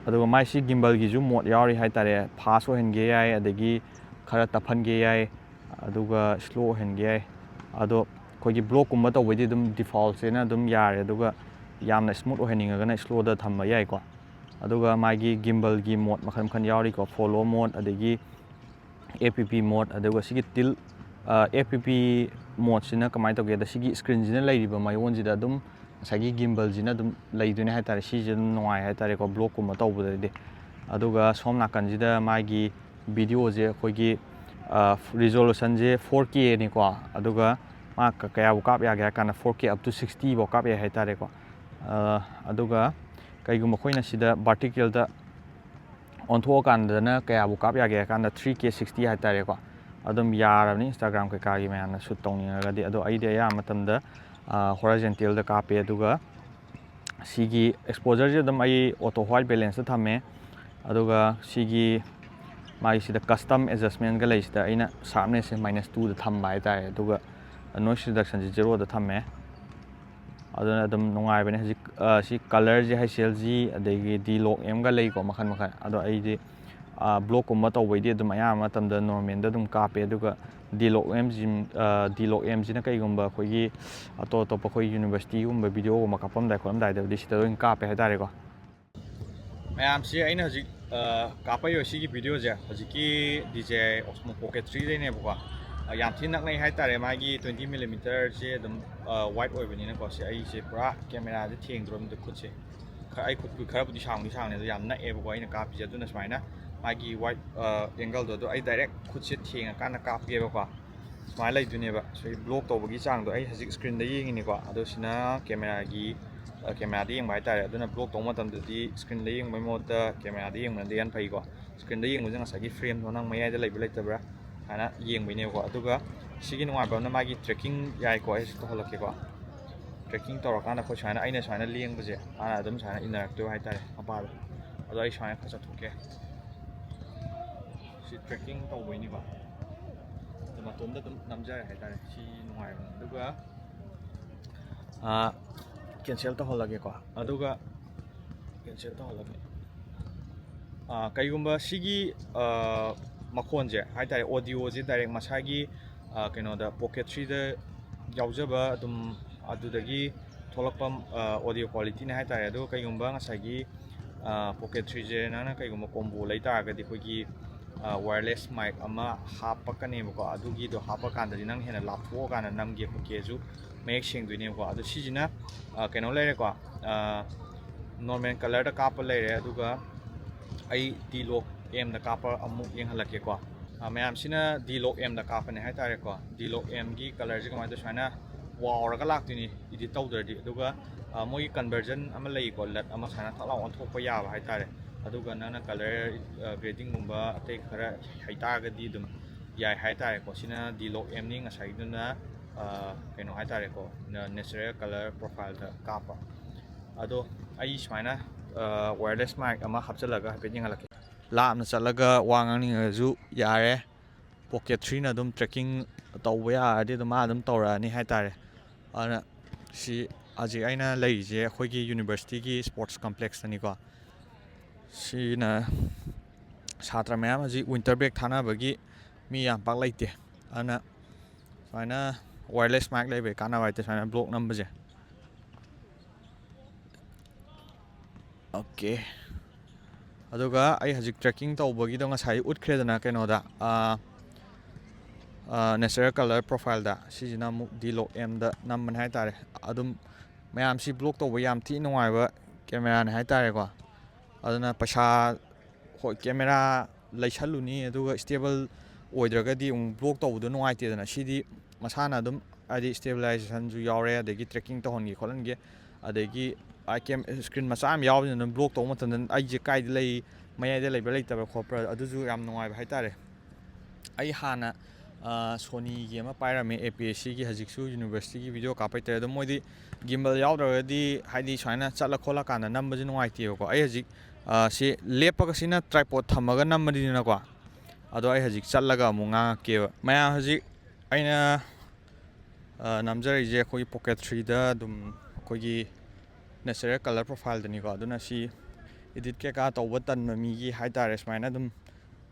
ꯑꯗꯨꯒ ꯃꯥꯏꯁꯤ ꯒꯤꯝꯕꯜꯒꯤꯁꯨ ꯃꯣꯠ ꯌꯥꯎꯔꯤ ꯍꯥꯏꯇꯥꯔꯦ꯫ ꯐꯥꯁ ꯑꯣꯏꯍꯟꯒꯦ ꯌꯥꯏ, ꯑꯗꯒꯤ ꯈꯔ ꯇꯞꯍꯟꯒꯦ ꯌꯥꯏ, ꯑꯗꯨꯒ ꯁ꯭ꯂꯣ ꯑꯣꯏꯍꯟꯒꯦ ꯌꯥꯏ꯫ ꯑꯗꯣ ꯑꯩꯈꯣꯏꯒꯤ ꯕ꯭ꯂꯣꯛꯀꯨꯝꯕ ꯇꯧꯕꯩꯗꯤ ꯑꯗꯨꯝ ꯗꯤꯐꯣꯜꯠꯁꯤꯅ ꯑꯗꯨꯝ ꯌꯥꯔꯦ, ꯑꯗꯨꯒ ꯌꯥꯝꯅ ꯁ꯭ꯃꯨꯠ ꯑꯣꯏꯍꯟꯅꯤꯡꯉꯒꯅ ꯁ꯭ꯂꯣꯗ ꯊꯝꯕ ꯌꯥꯏꯀꯣ꯫ ꯑꯗꯨꯒ ꯃꯥꯒꯤ ꯒꯤꯝꯕꯜꯒꯤ ꯃꯣꯠ ꯃꯈꯜ ꯃꯈꯜ ꯌꯥꯎꯔꯤꯀꯣ, ꯐꯣꯂꯣ ꯃꯣꯠ, ꯑꯗꯒꯤ ꯑꯦ ꯄꯤ ꯄꯤ ꯃꯣꯠ, ꯑꯗꯨꯒ ꯁꯤꯒꯤ ꯇꯤꯜ, ꯑꯦ ꯄꯤ ꯄꯤ ꯃꯣꯠꯁꯤꯅ ꯀꯃꯥꯏꯅ ꯇꯧꯒꯦꯗ, ꯁꯤꯒꯤ ꯏꯁꯀ꯭ꯔꯤꯟꯁꯤꯅ ꯂꯩꯔꯤꯕ ꯃꯌꯣꯟꯁꯤꯗ ꯑꯗꯨꯝ ꯉꯁꯥꯏꯒꯤ ꯒꯤꯝꯕꯜꯁꯤꯅ ꯑꯗꯨꯝ ꯂꯩꯗꯣꯏꯅꯦ ꯍꯥꯏꯇꯥꯔꯦ꯫ ꯁꯤꯁꯦ ꯑꯗꯨꯝ ꯅꯨꯡꯉꯥꯏ ꯍꯥꯏꯇꯥꯔꯦꯀꯣ, ꯕ꯭ꯂꯣꯛꯀꯨꯝꯕ ꯇꯧꯕꯗꯗꯤ꯫ ꯑꯗꯨꯒ ꯁꯣꯝ ꯅꯥꯀꯟꯁꯤꯗ ꯃꯥꯒꯤ videoꯁꯦ ꯑꯩꯈꯣꯏꯒꯤ resolutionꯁꯦ four Kꯅꯤꯀꯣ꯫ ꯑꯗꯨꯒ ꯃꯥ ꯀ- ꯀꯌꯥꯕꯨ ꯀꯥꯞ ꯌꯥꯒꯦ ꯍꯥꯏ ꯀꯥꯟꯗ four K up to sixty ꯐꯥꯎ ꯀꯥꯞ ꯌꯥꯏ ꯍꯥꯏꯇꯥꯔꯦꯀꯣ꯫ ꯑ, ꯑꯗꯨꯒ ꯀꯩꯒꯨꯝꯕ ꯑꯩꯈꯣꯏꯅ ꯁꯤꯗ verticalꯗ ꯑꯣꯟꯊꯣꯛꯑꯀꯥꯟꯗꯅ ꯀꯌꯥꯕꯨ ꯀꯥꯞ ꯌꯥꯒꯦ ꯍꯥꯏ ꯀꯥꯟꯗ three K sixty ꯍꯥꯏꯇꯥꯔꯦꯀꯣ꯫ ꯑꯗꯨꯝ ꯌꯥꯔꯕꯅꯤ Instagram ꯀꯩꯀꯥꯒꯤ ꯃꯌꯥꯝꯅ shoot ꯇꯧꯅꯤꯡꯉꯒꯗꯤ꯫ ꯑꯗꯣ ꯑꯩꯗꯤ ꯑꯌꯥꯝꯕ ꯃꯇꯝꯗ horizontalꯗ ꯀꯥꯞꯄꯦ꯫ ꯑꯗꯨꯒ ꯁꯤꯒꯤ exposureꯁꯦ ꯑꯗꯨꯝ ꯑꯩ auto white balanceꯇ ꯊꯝꯃꯦ꯫ ꯑꯗꯨꯒ ꯁꯤꯒꯤ ꯃꯥꯒꯤ ꯁꯤꯗ custom adjustmentꯒ ꯂꯩꯁꯤꯗ ꯑꯩꯅ sharpnessꯁꯦ minus twoꯗ ꯊꯝꯕ ꯍꯥꯏꯇꯥꯔꯦ꯫ ꯑꯗꯨꯒ noise reductionꯁꯦ zeroꯗ ꯊꯝꯃꯦ꯫ ꯑꯗꯨꯅ ꯑꯗꯨꯝ ꯅꯨꯡꯉꯥꯏꯕꯅꯦ꯫ ꯍꯧꯖꯤꯛ ꯁꯤ colorꯁꯦ H C L G ꯑꯗꯒꯤ D-Log Mꯒ ꯂꯩꯀꯣ, ꯃꯈꯜ ꯃꯈꯜ꯫ ꯑꯗꯣ ꯑꯩꯗꯤ vlogꯀꯨꯝꯕ ꯇꯧꯕꯩꯗꯤ ꯑꯗꯨꯝ ꯑꯌꯥꯝꯕ ꯃꯇꯝꯗ normalꯗ ꯑꯗꯨꯝ ꯀꯥꯞꯄꯦ꯫ ꯑꯗꯨꯒ D-Log Mꯁꯤ, D-Log Mꯁꯤꯅ ꯀꯩꯒꯨꯝꯕ ꯑꯩꯈꯣꯏꯒꯤ ꯑꯇꯣꯞ ꯑꯇꯣꯞꯄ ꯑꯩꯈꯣꯏ universityꯒꯨꯝꯕ videoꯒꯨꯝꯕ ꯀꯥꯞꯄꯝꯗꯥꯏ ꯈꯣꯠꯂꯝꯗꯥꯏꯗꯕꯨꯗꯤ ꯁꯤꯗ ꯂꯣꯏ ꯀꯥꯞꯄꯦ ꯍꯥꯏꯇꯥꯔꯦꯀꯣ꯫ ꯃꯌꯥꯝꯁꯤ ꯑꯩꯅ ꯍꯧꯖꯤꯛ ꯀꯥꯞꯄꯛꯏꯕ ꯁꯤꯒꯤ videoꯁꯦ ꯍꯧꯖꯤꯛꯀꯤ D J I Osmo Pocket Threeꯗꯩꯅꯦꯕꯀꯣ꯫ ꯌꯥꯝ ꯊꯤꯅ ꯅꯛꯅꯩ ꯍꯥꯏꯇꯥꯔꯦ꯫ ꯃꯥꯒꯤ twenty millimeterꯁꯦ ꯑꯗꯨꯝ wide ꯑꯣꯏꯕꯅꯤꯅꯀꯣ꯫ ꯁꯤ ꯑꯩꯁꯦ ꯄꯨꯔꯥ cameraꯁꯦ ꯊꯦꯡꯗ꯭ꯔꯣꯕꯅꯤꯗ ꯈꯨꯠꯁꯦ꯫ ꯈ- ꯑꯩ ꯈꯨꯠ ꯈꯔꯕꯨꯗꯤ ꯁꯥꯡꯗꯤ ꯁꯥꯡꯅꯤ, ꯑꯗꯣ ꯌꯥꯝ ꯅꯛꯑꯦꯕꯀꯣ ꯑꯩꯅ ꯀꯥꯞꯄꯤꯁꯦ꯫ ꯑꯗꯨꯅ ꯁꯨꯃꯥꯏꯅ ꯃꯥꯒꯤ wide angleꯗꯣ ꯑꯗꯣ ꯑꯩ direct ꯈꯨꯠꯁꯦ ꯊꯦꯡꯉꯀꯥꯟꯗ ꯀꯥꯞꯀꯦꯕꯀꯣ꯫ ꯁꯨꯃꯥꯏꯅ ꯂꯩꯗꯣꯏꯅꯦꯕ꯫ ꯁꯤ vlog ꯇꯧꯕꯒꯤ ꯆꯥꯡꯗꯣ ꯑꯩ ꯍꯧꯖꯤꯛ screenꯗ ꯌꯦꯡꯉꯤꯅꯦꯀꯣ꯫ ꯑꯗꯣ ꯁꯤꯅ cameraꯒꯤ cameraꯗ ꯌꯦꯡꯕ ꯍꯥꯏꯇꯥꯔꯦ꯫ ꯑꯗꯨꯅ vlog ꯇꯧꯕ ꯃꯇꯝꯗꯗꯤ screenꯗ ꯌꯦꯡꯕꯒꯤ ꯃꯍꯨꯠꯇ cameraꯗ ꯌꯦꯡꯕꯅꯗꯤ ꯍꯦꯟꯅ ꯐꯩꯀꯣ꯫ Screenꯗ ꯌꯦꯡꯕꯁꯦ ꯉꯁꯥꯏꯒꯤ frameꯗꯣ ꯅꯪ ꯃꯌꯥꯏꯗ ꯂꯩꯕ꯭ꯔꯥ ꯂꯩꯇꯕ꯭ꯔꯥ ꯍꯥꯏꯅ ꯌꯦꯡꯕꯩꯅꯦꯕꯀꯣ꯫ ꯑꯗꯨꯒ ꯁꯤꯒꯤ ꯅꯨꯡꯉꯥꯏꯕ ꯑꯃꯅ ꯃꯥꯒꯤ tracking ꯌꯥꯏꯀꯣ꯫ ꯑꯩ ꯍꯧꯖꯤꯛ ꯇꯧꯍꯜꯂꯛꯀꯦꯀꯣ꯫ Tracking ꯇꯧꯔꯀꯥꯟꯗ ꯑꯩꯈꯣꯏ ꯁꯨꯃꯥꯏꯅ, ꯑꯩꯅ ꯁꯨꯃꯥꯏꯅ ꯂꯦꯡꯕꯁꯦ ꯃꯥꯅ ꯑꯗꯨꯝ ꯁꯨꯃꯥꯏꯅ ꯏꯟꯅꯔꯛꯇꯣꯏꯕ ꯍꯥꯏꯇꯥꯔꯦ, ꯃꯄꯥꯗꯣ꯫ ꯑꯗꯣ ꯑꯩ ꯁꯨꯃꯥꯏꯅ ꯈꯔ ꯆꯠꯊꯣꯛꯀꯦ꯫ ꯁꯤ tracking ꯇꯧꯕꯩꯅꯤꯀꯣ꯫ ꯑꯗꯣ ꯃꯇꯣꯝꯗ ꯑꯗꯨꯝ ꯅꯝꯖꯔꯦ ꯍꯥꯏꯇꯥꯔꯦ꯫ ꯁꯤ ꯅꯨꯡꯉꯥꯏꯕꯅꯦ꯫ ꯑꯗꯨꯒ cancel ꯇꯧꯍꯜꯂꯒꯦꯀꯣ꯫ ꯑꯗꯨꯒ cancel ꯇꯧꯍꯜꯂꯒꯦ꯫ ꯀꯩꯒꯨꯝꯕ ꯁꯤꯒꯤ ꯃꯈꯣꯟꯁꯦ ꯍꯥꯏꯇꯥꯔꯦ, audioꯁꯦ direct ꯃꯁꯥꯒꯤ ꯀꯩꯅꯣꯗ Pocket Threeꯗ ꯌꯥꯎꯖꯕ ꯑꯗꯨꯝ ꯑꯗꯨꯗꯒꯤ ꯊꯣꯛꯂꯛꯄ audio qualityꯅꯦ ꯍꯥꯏꯇꯥꯔꯦ꯫ ꯑꯗꯨꯒ ꯀꯩꯒꯨꯝꯕ ꯉꯁꯥꯏꯒꯤ Pocket Threeꯁꯦ ꯅꯪꯅ ꯀꯩꯒꯨꯝꯕ combo ꯂꯩ ꯇꯥꯔꯒꯗꯤ ꯑꯩꯈꯣꯏꯒꯤ wireless mic ꯑꯃ ꯍꯥꯞꯄꯛꯀꯅꯦꯕꯀꯣ꯫ ꯑꯗꯨꯒꯤꯗꯣ ꯍꯥꯞꯄꯀꯥꯟꯗꯗꯤ ꯅꯪ ꯍꯦꯟꯅ ꯂꯥꯞꯊꯣꯛꯑꯀꯥꯟꯗ ꯅꯝꯒꯦ ꯈꯣꯠꯀꯦꯁꯨ ꯃꯌꯦꯛ ꯁꯦꯡꯗꯣꯏꯅꯦꯕꯀꯣ꯫ ꯑꯗꯣ ꯁꯤꯁꯤꯅ ꯀꯩꯅꯣ ꯂꯩꯔꯦꯀꯣ, normal colorꯗ ꯀꯥꯞꯄ ꯂꯩꯔꯦ꯫ ꯑꯗꯨꯒ ꯑꯩ D Log M ꯗ ꯀꯥꯞꯄ ꯑꯃꯨꯛ ꯌꯦꯡꯍꯜꯂꯛꯀꯦꯀꯣ꯫ ꯑ, ꯃꯌꯥꯝꯁꯤꯅ D Log M ꯗ ꯀꯥꯞꯄꯅꯦ ꯍꯥꯏꯇꯥꯔꯦꯀꯣ꯫ D Log M ꯒꯤ color ꯁꯦ ꯀꯃꯥꯏꯅ ꯇꯧ, ꯁꯨꯃꯥꯏꯅ ꯋꯥꯎꯔꯒ ꯂꯥꯛꯇꯣꯏꯅꯤ edit ꯇꯧꯗ꯭ꯔꯗꯤ꯫ ꯑꯗꯨꯒ, ꯑ, ꯃꯣꯏꯒꯤ conversion ꯑꯃ ꯂꯩꯀꯣ, ꯂꯠ ꯑꯃ ꯁꯨꯃꯥꯏꯅ ꯊꯛ ꯂꯥꯎ ꯑꯣꯟꯊꯣꯛꯄ ꯌꯥꯕ ꯍꯥꯏꯇꯥꯔꯦ꯫ ꯑꯗꯨꯒ ꯅꯪꯅ color, ꯑ, grading ꯒꯨꯝꯕ ꯑꯇꯩ ꯈꯔ ꯍꯩꯇꯥꯔꯒꯗꯤ ꯑꯗꯨꯝ ꯌꯥꯏ ꯍꯥꯏꯇꯥꯔꯦꯀꯣ꯫ ꯁꯤꯅ D Log M ꯅꯤ, ꯉꯁꯥꯏꯒꯤꯗꯨꯅ, ꯑ, ꯀꯩꯅꯣ ꯍꯥꯏꯇꯥꯔꯦꯀꯣ, natural color profile ꯗ ꯀꯥꯞꯄ꯫ ꯑꯗꯣ ꯑꯩ ꯁꯨꯃꯥꯏꯅ, ꯑ, wireless mic ꯑꯃ ꯍꯥꯞꯆꯤꯜꯂꯒ ꯍꯥꯏꯐꯦꯠ ꯌꯦꯡꯍꯜꯂꯛꯀꯦ꯫ ꯂꯥꯞꯅ ꯆꯠꯂꯒ ꯋꯥ ꯉꯥꯡꯅꯤꯡꯉꯁꯨ ꯌꯥꯔꯦ꯫ Pocket Three ꯅ ꯑꯗꯨꯝ tracking ꯇꯧꯕ ꯌꯥꯔꯗꯤ ꯑꯗꯨꯝ ꯃꯥ ꯑꯗꯨꯝ ꯇꯧꯔꯛꯑꯅꯤ ꯍꯥꯏꯇꯥꯔꯦ꯫ ꯑꯗꯨꯅ ꯁꯤ ꯍꯧꯖꯤꯛ ꯑꯩꯅ ꯂꯩꯔꯤꯁꯦ ꯑꯩꯈꯣꯏꯒꯤ university ꯒꯤ sports complex ꯇꯅꯤꯀꯣ꯫ ꯁꯤꯅ ꯁꯥꯇ꯭ꯔ ꯃꯌꯥꯝ ꯍꯧꯖꯤꯛ winter break ꯊꯥꯅꯕꯒꯤ ꯃꯤ ꯌꯥꯝ ꯄꯥꯛ ꯂꯩꯇꯦ꯫ ꯑꯗꯨꯅ ꯁꯨꯃꯥꯏꯅ wireless mic ꯂꯩꯕꯒꯤ ꯀꯥꯟꯅꯕ ꯍꯥꯏꯇꯥꯔꯦ, ꯁꯨꯃꯥꯏꯅ vlog ꯅꯝꯕꯁꯦ꯫ OK꯫ ꯑꯗꯨꯒ ꯑꯩ ꯍꯧꯖꯤꯛ tracking ꯇꯧꯕꯒꯤꯗꯣ ꯉꯁꯥꯏ ꯎꯠꯈ꯭ꯔꯦꯗꯅ ꯀꯩꯅꯣꯗ, ꯑ, ꯑ, natural color profile ꯗ꯫ ꯁꯤꯁꯤꯅ ꯑꯃꯨꯛ D Log M ꯗ ꯅꯝꯕꯅꯦ ꯍꯥꯏꯇꯥꯔꯦ꯫ ꯑꯗꯨꯝ ꯃꯌꯥꯝꯁꯤ vlog ꯇꯧꯕ ꯌꯥꯝ ꯊꯤ ꯅꯨꯡꯉꯥꯏꯕ camera ꯅꯦ ꯍꯥꯏꯇꯥꯔꯦꯀꯣ꯫ ꯑꯗꯨꯅ ꯄꯩꯁꯥ, ꯍꯣꯏ, camera ꯂꯩꯁꯜꯂꯨꯅꯤ ꯑꯗꯨꯒ stable ꯑꯣꯏꯗ꯭ꯔꯒꯗꯤ ꯑꯃꯨꯛ vlog ꯇꯧꯕꯗꯣ ꯅꯨꯡꯉꯥꯏꯇꯦꯗꯅ꯫ ꯁꯤꯗꯤ ꯃꯁꯥꯅ ꯑꯗꯨꯝ, ꯍꯥꯏꯗꯤ stabilization ꯁꯨ ꯌꯥꯎꯔꯦ, ꯑꯗꯒꯤ tracking ꯇꯧꯍꯟꯒꯦ ꯈꯣꯠꯍꯟꯒꯦ, ꯑꯗꯒꯤ ꯑꯥꯏ ꯀꯦꯝ-, screen ꯃꯆꯥ ꯑꯃ ꯌꯥꯎꯕꯅꯤꯅ ꯑꯗꯨꯝ vlog ꯇꯧꯕ ꯃꯇꯝꯗ ꯑꯩꯁꯦ ꯀꯥꯏꯗ ꯂꯩ, ꯃꯌꯥꯏꯗ ꯂꯩꯕ꯭ꯔꯥ ꯂꯩꯇꯕ꯭ꯔꯥ ꯈꯣꯠꯄ꯭ꯔꯥ, ꯑꯗꯨꯁꯨ ꯌꯥꯝ ꯅꯨꯡꯉꯥꯏꯕ ꯍꯥꯏꯇꯥꯔꯦ꯫ ꯑꯩ ꯍꯥꯟꯅ, ꯑ, Sony ꯒꯤ ꯑꯃ ꯄꯥꯏꯔꯝꯃꯦ, A P S C ꯒꯤ, ꯍꯧꯖꯤꯛꯁꯨ university ꯒꯤ video ꯀꯥꯞꯄꯩ ꯇꯧꯋꯦ꯫ ꯑꯗꯣ ꯃꯣꯏꯗꯤ gimbal ꯌꯥꯎꯗ꯭ꯔꯒꯗꯤ, ꯍꯥꯏꯗꯤ ꯁꯨꯃꯥꯏꯅ ꯆꯠꯂ ꯈꯣꯠꯂꯀꯥꯟꯗ ꯅꯝꯕꯁꯦ ꯅꯨꯡꯉꯥꯏꯇꯦꯕꯀꯣ꯫ ꯑꯩ ꯍꯧꯖꯤꯛ, ꯑ, ꯁꯤ ꯂꯦꯞꯄꯒ ꯁꯤꯅ tripod ꯊꯝꯃꯒ ꯅꯝꯕꯅꯤꯗꯅꯀꯣ꯫ ꯑꯗꯣ ꯑꯩ ꯍꯧꯖꯤꯛ ꯆꯠꯂꯒ ꯑꯃꯨꯛ ꯉꯥꯡꯉꯛꯀꯦꯕ꯫ ꯃꯌꯥꯝ ꯍꯧꯖꯤꯛ ꯑꯩꯅ, ꯑ, ꯅꯝꯖꯔꯛꯏꯁꯦ ꯑꯩꯈꯣꯏꯒꯤ Pocket Three ꯗ ꯑꯗꯨꯝ ꯑꯩꯈꯣꯏꯒꯤ natural color profile ꯗꯅꯤꯀꯣ꯫ ꯑꯗꯨꯅ ꯁꯤ edit ꯀꯩꯀꯥ ꯇꯧꯕ ꯇꯟꯕ ꯃꯤꯒꯤ ꯍꯥꯏꯇꯥꯔꯦ, ꯁꯨꯃꯥꯏꯅ ꯑꯗꯨꯝ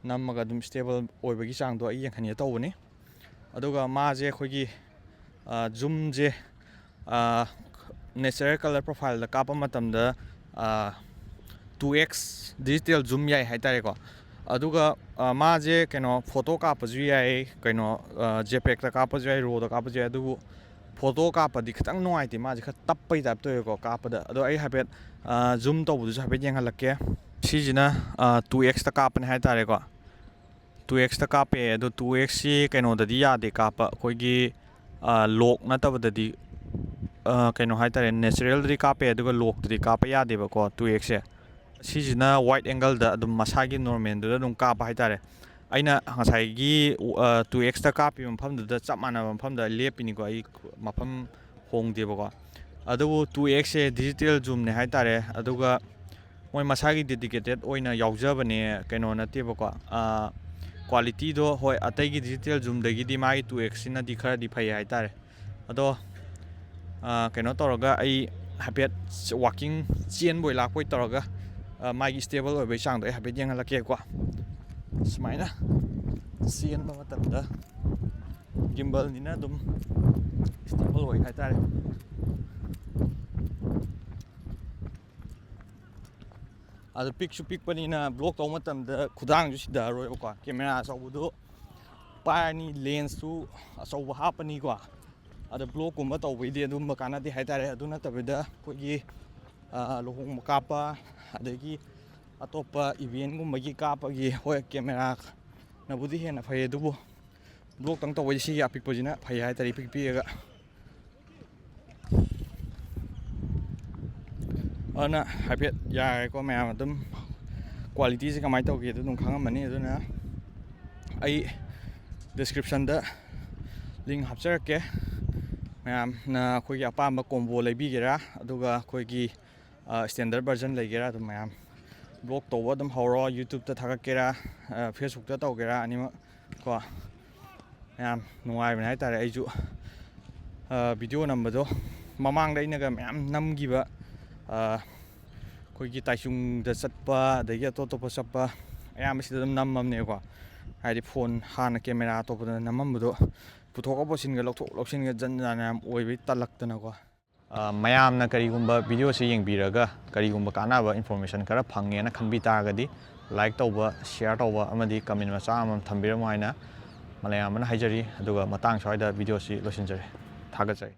ꯅꯝꯃꯒ ꯑꯗꯨꯝ stable ꯑꯣꯏꯕꯒꯤ ꯆꯥꯡꯗꯣ ꯑꯩ ꯌꯦꯡꯍꯟꯒꯦ ꯇꯧꯕꯅꯤ꯫ ꯑꯗꯨꯒ ꯃꯥꯁꯦ ꯑꯩꯈꯣꯏꯒꯤ, ꯑ, zoom ꯁꯦ, ꯑ, natural color profile ꯗ ꯀꯥꯞꯄ ꯃꯇꯝꯗ, ꯑ, two X digital zoom ꯌꯥꯏ ꯍꯥꯏꯇꯥꯔꯦꯀꯣ꯫ ꯑꯗꯨꯒ, ꯑ, ꯃꯥꯁꯦ ꯀꯩꯅꯣ photo ꯀꯥꯞꯄꯁꯨ ꯌꯥꯏ, ꯀꯩꯅꯣ, ꯑ, JPEG ꯇ ꯀꯥꯞꯄꯁꯨ ꯌꯥꯏ, RAW ꯗ ꯀꯥꯞꯄꯁꯨ ꯌꯥꯏ꯫ ꯑꯗꯨꯕꯨ photo ꯀꯥꯞꯄꯗꯤ ꯈꯤꯇꯪ ꯅꯨꯡꯉꯥꯏꯇꯦ, ꯃꯥꯁꯦ ꯈꯔ ꯇꯞꯄꯩ type ꯇꯧꯋꯦꯀꯣ ꯀꯥꯞꯄꯗ꯫ ꯑꯗꯣ ꯑꯩ ꯍꯥꯏꯐꯦꯠ, ꯑ, zoom ꯇꯧꯕꯗꯨꯁꯨ ꯍꯥꯏꯐꯦꯠ ꯌꯦꯡꯍꯜꯂꯛꯀꯦ꯫ ꯁꯤꯁꯤꯅ ꯇꯨ ꯑꯦꯛꯁꯇ ꯀꯥꯞꯄꯅꯦ ꯍꯥꯏꯇꯥꯔꯦꯀꯣ꯫ ꯇꯨ ꯑꯦꯛꯁꯇ ꯀꯥꯞꯄꯦ꯫ ꯑꯗꯣ ꯇꯨ ꯑꯦꯛꯁꯁꯤ ꯀꯩꯅꯣꯗꯗꯤ ꯌꯥꯗꯦ ꯀꯥꯞꯄ, ꯑꯩꯈꯣꯏꯒꯤ ꯂꯣꯛ ꯅꯠꯇꯕꯗꯗꯤ, ꯀꯩꯅꯣ ꯍꯥꯏꯇꯥꯔꯦ, ꯅꯦꯆꯔꯦꯜꯗꯗꯤ ꯀꯥꯞꯄꯦ, ꯑꯗꯨꯒ ꯂꯣꯛꯇꯗꯤ ꯀꯥꯞꯄ ꯌꯥꯗꯦꯕꯀꯣ ꯇꯨ ꯑꯦꯛꯁꯁꯦ꯫ ꯁꯤꯁꯤꯅ ꯋꯥꯏꯠ ꯑꯦꯡꯒꯜꯗ ꯑꯗꯨꯝ ꯃꯁꯥꯒꯤ ꯅꯣꯔꯃꯦꯜꯗꯨꯗ ꯑꯗꯨꯝ ꯀꯥꯞꯄ ꯍꯥꯏꯇꯥꯔꯦ꯫ ꯑꯩꯅ ꯉꯁꯥꯏꯒꯤ ꯇꯨ ꯑꯦꯛꯁꯇ ꯀꯥꯞꯄꯤꯕ ꯃꯐꯝꯗꯨꯗ ꯆꯞ ꯃꯥꯟꯅꯕ ꯃꯐꯝꯗ ꯂꯦꯞꯄꯤꯅꯤꯀꯣ, ꯑꯩ ꯃꯐꯝ ꯍꯣꯡꯗꯦꯕꯀꯣ꯫ ꯑꯗꯨꯕꯨ ꯇꯨ ꯑꯦꯛꯁꯁꯦ ꯗꯤꯖꯤꯇꯦꯜ ꯖꯨꯝꯅꯦ ꯍꯥꯏꯇꯥꯔꯦ꯫ ꯑꯗꯨꯒ ꯃꯣꯏ ꯃꯁꯥꯒꯤ ꯗꯦꯗꯤꯀꯦꯇꯦꯠ ꯑꯣꯏꯅ ꯌꯥꯎꯖꯕꯅꯦ, ꯀꯩꯅꯣ ꯅꯠꯇꯦꯕꯀꯣ꯫ ꯀ꯭ꯋꯥꯂꯤꯇꯤꯗꯣ ꯍꯣꯏ, ꯑꯇꯩꯒꯤ ꯗꯤꯖꯤꯇꯦꯜ ꯖꯨꯝꯗꯒꯤꯗꯤ ꯃꯥꯒꯤ ꯇꯨ ꯑꯦꯛꯁꯁꯤꯅꯗꯤ ꯈꯔꯗꯤ ꯐꯩ ꯍꯥꯏꯇꯥꯔꯦ꯫ ꯑꯗꯣ ꯀꯩꯅꯣ ꯇꯧꯔꯒ ꯑꯩ ꯍꯥꯏꯐꯦꯠ ꯋꯥꯛꯀꯤꯡ ꯆꯦꯟꯕꯣꯏ ꯂꯥꯛꯄꯣꯏ ꯇꯧꯔꯒ ꯃꯥꯒꯤ ꯁ꯭ꯇꯦꯕꯜ ꯑꯣꯏꯕꯒꯤ ꯆꯥꯡꯗꯣ ꯑꯩ ꯍꯥꯏꯐꯦꯠ ꯌꯦꯡꯍꯜꯂꯛꯀꯦꯀꯣ꯫ ꯁꯨꯃꯥꯏꯅ ꯆꯦꯟꯕ ꯃꯇꯝꯗ ꯒꯤꯝꯕꯜꯅꯤꯅ ꯑꯗꯨꯝ ꯁ꯭ꯇꯦꯕꯜ ꯑꯣꯏ ꯍꯥꯏꯇꯥꯔꯦ꯫ ꯑꯗꯣ ꯄꯤꯛꯁꯨ ꯄꯤꯛꯄꯅꯤꯅ ꯕ꯭ꯂꯣꯛ ꯇꯧꯕ ꯃꯇꯝꯗ ꯈꯨꯗꯥꯡꯁꯨ ꯁꯤꯊꯔꯣꯏꯕꯀꯣ꯫ ꯀꯦꯃꯦꯔꯥ ꯑꯆꯧꯕꯗꯣ ꯄꯥꯏꯔꯅꯤ, ꯂꯦꯟꯁꯁꯨ ꯑꯆꯧꯕ ꯍꯥꯞꯄꯅꯤꯀꯣ꯫ ꯑꯗꯣ ꯕ꯭ꯂꯣꯛꯀꯨꯝꯕ ꯇꯧꯕꯩꯗꯤ ꯑꯗꯨꯝꯕ ꯀꯥꯟꯅꯗꯦ ꯍꯥꯏꯇꯥꯔꯦ꯫ ꯑꯗꯨ ꯅꯠꯇꯕꯤꯗ ꯑꯩꯈꯣꯏꯒꯤ ꯂꯨꯍꯣꯡꯕ ꯀꯥꯞꯄ, ꯑꯗꯒꯤ ꯑꯇꯣꯞꯄ ꯏꯚꯦꯟꯒꯨꯝꯕꯒꯤ ꯀꯥꯞꯄꯒꯤ, ꯍꯣꯏ, ꯀꯦꯃꯦꯔꯥꯅꯕꯨꯗꯤ ꯍꯦꯟꯅ ꯐꯩ, ꯑꯗꯨꯕꯨ ꯕ꯭ꯂꯣꯛꯇꯪ ꯇꯧꯕꯩꯗꯤ ꯁꯤꯒꯤ ꯑꯄꯤꯛꯄꯁꯤꯅ ꯐꯩ ꯍꯥꯏꯇꯥꯔꯦ, ꯏꯄꯤꯛ ꯄꯤꯛꯑꯒ꯫ ꯑꯗꯨꯅ ꯍꯥꯏꯐꯦꯠ ꯌꯥꯔꯦꯀꯣ ꯃꯌꯥꯝ꯫ ꯑꯗꯨꯝ ꯀ꯭ꯋꯥꯂꯤꯇꯤꯁꯦ ꯀꯃꯥꯏꯅ ꯇꯧꯒꯦ ꯑꯗꯨ ꯑꯗꯨꯝ ꯈꯪꯉꯝꯃꯅꯤ꯫ ꯑꯗꯨꯅ ꯑꯩ ꯗꯤꯁꯀ꯭ꯔꯤꯞꯁꯟꯗ ꯂꯤꯡ ꯍꯥꯞꯆꯔꯛꯀꯦ꯫ ꯃꯌꯥꯝꯅ ꯑꯩꯈꯣꯏꯒꯤ ꯑꯄꯥꯝꯕ ꯀꯣꯝꯕꯣ ꯂꯩꯕꯤꯒꯦꯔꯥ, ꯑꯗꯨꯒ ꯑꯩꯈꯣꯏꯒꯤ ꯁ꯭ꯇꯦꯟꯗꯔꯠ ꯚꯔꯖꯟ ꯂꯩꯒꯦꯔꯥ, ꯑꯗꯨꯝ ꯃꯌꯥꯝ ꯕ꯭ꯂꯣꯛ ꯇꯧꯕ ꯑꯗꯨꯝ ꯍꯧꯔꯣ꯫ ꯌꯨꯇ꯭ꯌꯨꯕꯇ ꯊꯥꯒꯠꯀꯦꯔꯥ, ꯐꯦꯁꯕꯨꯛꯇ ꯇꯧꯒꯦꯔꯥ, ꯑꯅꯤꯃꯛ ꯀꯣ꯫ ꯌꯥꯝ ꯅꯨꯡꯉꯥꯏꯕꯅꯦ ꯍꯥꯏꯇꯥꯔꯦ꯫ ꯑꯩꯁꯨ ꯚꯤꯗꯤꯑꯣ ꯅꯝꯕꯗꯣ ꯃꯃꯥꯡꯗ ꯑꯩꯅꯒ ꯃꯌꯥꯝ ꯅꯝꯈꯤꯕ, ꯑꯩꯈꯣꯏꯒꯤ ꯇꯥꯏꯆꯨꯡꯗ ꯆꯠꯄ, ꯑꯗꯒꯤ ꯑꯇꯣꯞ ꯑꯇꯣꯞꯄ ꯆꯠꯄ ꯑꯌꯥꯝꯕꯁꯤꯗ ꯑꯗꯨꯝ ꯅꯝꯃꯝꯅꯦꯕꯀꯣ꯫ ꯍꯥꯏꯗꯤ ꯐꯣꯟ ꯍꯥꯟꯅ ꯀꯦꯃꯦꯔꯥ ꯑꯇꯣꯞꯄꯗ ꯅꯝꯃꯝꯕꯗꯣ ꯄꯨꯊꯣꯛꯀ ꯄꯨꯁꯤꯟꯒ, ꯂꯧꯊꯣꯛ ꯂꯧꯁꯤꯟꯒ ꯖꯟ ꯖꯥꯟ ꯌꯥꯝ ꯑꯣꯏꯕꯒꯤ ꯇꯜꯂꯛꯇꯅꯀꯣ꯫ ꯃꯌꯥꯝꯅ ꯀꯔꯤꯒꯨꯝꯕ ꯚꯤꯗꯤꯑꯣꯁꯤ ꯌꯦꯡꯕꯤꯔꯒ ꯀꯔꯤꯒꯨꯝꯕ ꯀꯥꯟꯅꯕ ꯏꯟꯐꯣꯔꯃꯦꯁꯟ ꯈꯔ ꯐꯪꯉꯦꯅ ꯈꯟꯕꯤ ꯇꯥꯔꯒꯗꯤ, ꯂꯥꯏꯛ ꯇꯧꯕ, ꯁꯤꯌꯥꯔ ꯇꯧꯕ ꯑꯃꯗꯤ ꯀꯃꯦꯟ ꯃꯆꯥ ꯑꯃꯃꯝ ꯊꯝꯕꯤꯔꯝꯃꯨ ꯍꯥꯏꯅ ꯃꯂꯌꯥꯝꯕꯅ ꯍꯥꯏꯖꯔꯤ꯫ ꯑꯗꯨꯒ ꯃꯇꯥꯡ ꯁ꯭ꯋꯥꯏꯗ ꯚꯤꯗꯤꯑꯣꯁꯤ ꯂꯣꯏꯁꯤꯟꯖꯔꯦ꯫ ꯊꯥꯒꯠꯆꯔꯤ꯫